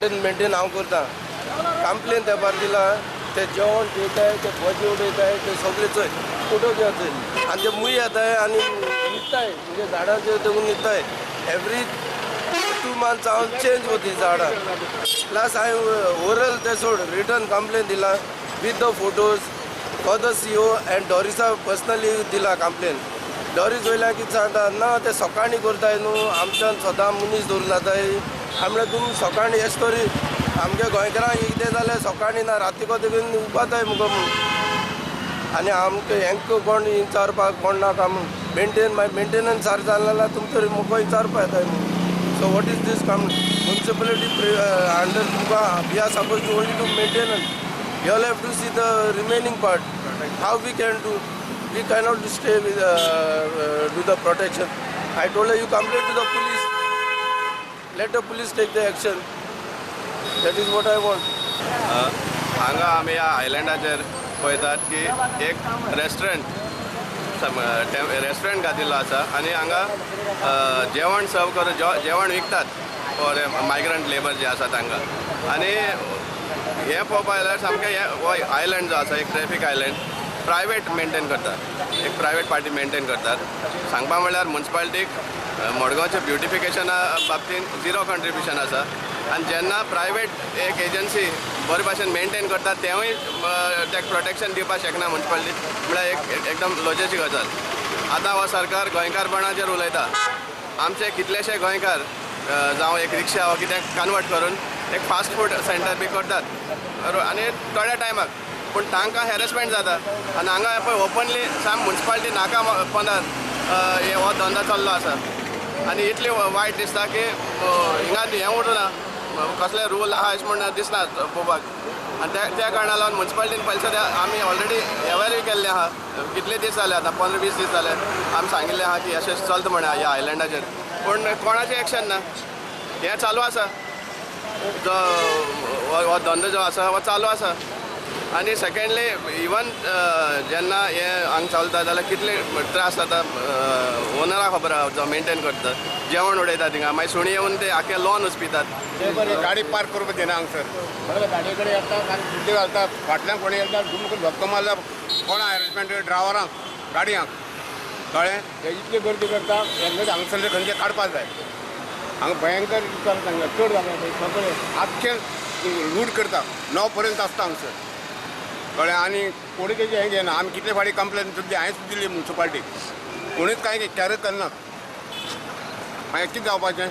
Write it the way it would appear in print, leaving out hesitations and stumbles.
Maintain हांव करता. Complain तेपार दिला, ते जेवण जेताय, ते भजी उडयताय, ते सगळे चोय फोटो घेवचोय आनी ते मूय येताय आनी न्हिदताय, म्हणजे झाडांचेर तेकून न्हिदताय. एवरी 2 मंथ्स हांव चेंज वती झाडां. प्लस हांवें ओरल ते सोड रिटर्न कंप्लेन दिला with the photos for the CO and डॉरिसा personally दिला कंप्लेन. डॉरीस वयल्यान कितें सांगता ना ते सकाळीं करताय न्हू, आमच्यान सदां मनीस दवरून जाताय. म्हळ्यार तुमी सकाळीं एश तरी आमगे गोंयकारांक कितें जाल्यार सकाळीं ना राती कोत उपाताय मुगो म्हूण. आनी आमकां हेंकां कोण विचारपाक कोण नाका म्हूण मेंटेन मागीर मेंटेनन्स सारकें जालें जाल्यार तुमकां तरी मुगो विचारपा येताय म्हूण. So what is this come municipality under तुमकां we are suppose to only do maintenance. You all have to see the remaining part. How we can do? We cannot stay with do the protection. I told her you complain to the police. Let the police take the action. That is what I want. हांगा आमी ह्या आयलंडाचेर पळयतात की एक restaurant restaurant घातिल्लो आसा आनी हांगा जेवण सर्व करून जेवण विकतात फॉर मायग्रंट लेबर जे आसा तांकां. आनी हें पळोवपाक जाल्यार सामकें हें हो आयलंड जो आसा एक ट्रॅफीक आयलंड प्रायवेट मेंटेन करतात, एक प्रायवेट पार्टी मेंटेन करतात. सांगपा म्हणल्यार मुन्सिपालिटीक मडगांवच्या ब्युटिफिकेशना बाबतींत झिरो कंट्रिब्युशन आसा. आनी जेन्ना प्रायवेट एक एजन्सी बरे भाशेन मेंटेन करता तेंवूय तेका प्रोटेक्शन दिवपाक शकना मुन्सिपालिटी, म्हळ्यार एक एकदम लजेची गजाल. आतां हो सरकार गोंयकारपणाचेर उलयता. आमचे कितलेशे गोंयकार जावं एक रिक्षा वा कितें कन्वर्ट करून एक फास्ट फूड सेंटर बी करतात आनी थोड्या टायमाक, पूण तांकां हॅरेसमेंट जाता. आनी हांगा पळय ओपनली साम मुन्सिपालिटी नाका पोंदार हो धंदो चल्लो आसा. आनी इतली वायट दिसता की हिंगा हें उरना, कसले रूल आहा अशें म्हण दिसना पळोवपाक. आनी त्या कारणा लागून मुन्सिपालिटीन पयशे आमी ऑलरेडी एवेरूय केल्ले आहा. कितले दीस जाले आतां 15-20 दीस जाले आमी सांगिल्लें आहा की अशें चलता म्हण ह्या आयलंडाचेर, पूण कोणाचें एक्शन ना. हें चालू आसा, जो हो धंदो जो आसा हो चालू आसा. आनी सेकेंडली इवन जेन्ना हें हांगा चलता जाल्यार कितले त्रास जाता ओनराक खबर आहा जो मेंटेन करता. जेवण उडयता थिंगा, मागीर सुणी येवन ते आख्खे लॉन उसपितात. गाडी पार्क करपाक दिना हांगसर, बरोबर गाडये कडेन येता आनी गुड्डे घालता, फाटल्यान कोणी येता डुमक धक्को मारता कोणा हॅरेसमेंट ड्रायव्हरांक गाडयांक, कळ्ळें? हे इतली गर्दी करता, हेंकां हांगसरले खंयचे काडपाक जाय. हांगा भयंकर चलता हांगा, चड जाता सगळें आख्खें लूट करता. 9 पर्यंत आसता हांगसर, कळ्ळें? आनी कोणी तेजें हें घेना. आमी कितले फावटी कंप्लेन सुद्दां हांवें सुद्दां दिली मुन्सिपालिटीक, कोणीच कांय कॅरच करना. मागीर कितें जावपाचें?